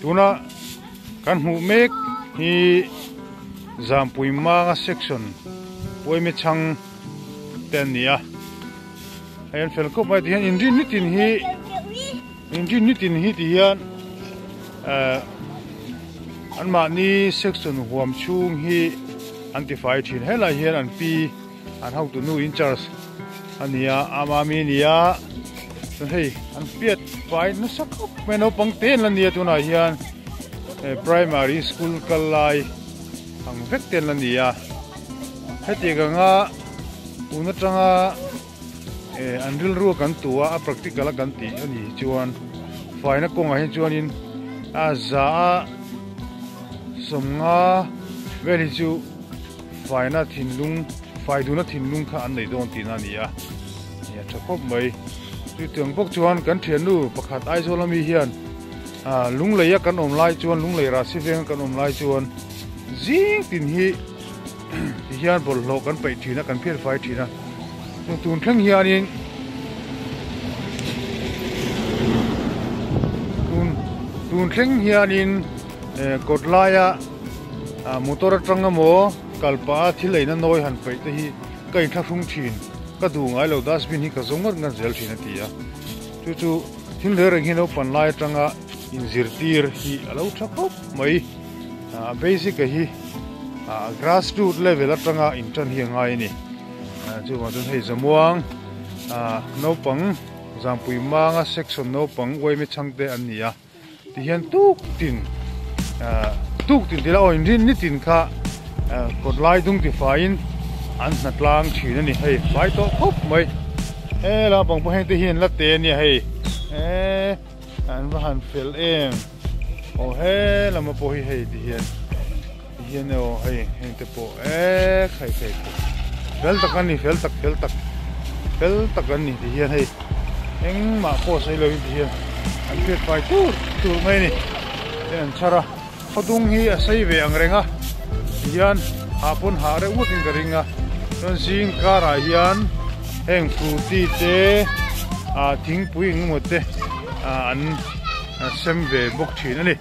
Tuna kan hmuh mek hi Zampui Manga section Puaimi chhang te an ni a, hei an fel khawp mai ti hian inrin nitin hi inrin nitin hi ti hian eh anmahni section huam chhung hi an tifai thin helai hian an pi An hotu nu in charge a ni a, ama mi a ni a, chuan hei an piat fai nasa khawp mai naupang te an la ni a tunah hian primary school kal lai ang vek te an la ni a, hetiang anga tun atanga an rilru a kan tu a, a practical a kan tih a nih chuan faina kawngah hian chuanin a za a sawmnga vel hi chu. Faina thinlung, fai duhna thinlung kha an nei dawn tihna a ni a, a tha khawp mai. Chutiang bawk chuan kan thiannu pakhat Aizawl ami hian lunglei a kan awm lai chuan, lunglei rah si veng a kan awm lai chuan zing tin hi ti hian bawlhhlawh kan paih thin a, kan phiat fai thin a. Chung tun thleng hianin tun tun thleng hianin kawt laia Motor atang emaw kal pah a thil eina nawi han paih te hi ka inthlahrung thin, ka duh ngai lo dustbin hi ka zawng ngat ngat zel thin a ti a, chu chu thil reng reng hi naupan lai atanga inzirtir hi a lo tha khawp mai, a basic a hi grass root level atanga intan hi a ngai a ni, chuvang chuan hei zamuang naupang Zampui Manga section naupang Uaime Chhangte an ni a. Ti hian tuk tin tuk tin tila aw inrin nitin kha kawt lai dung ti faiin an hna tlang thin a ni hei fai tawh khawp mai he lampang pawh heng te hian la te ania hei eee an va han fel em aw he lama pawh hi hei ti hian ti hian aw hei heng te pawh eee khai khai khai fel tak an ni fel tak fel tak fel tak an ni ti hian hei engmah pawh sawi lo in ti hian an hriat fai tur tur mai a ni hei an chhar a khawdung hi a sei ve ang reng a ti hian hah pawn hah reuh ngawt in ka ring a chuan zing karah hian heng frooti te ah thingpui engemaw te ah an sem ve bawk thin a ni.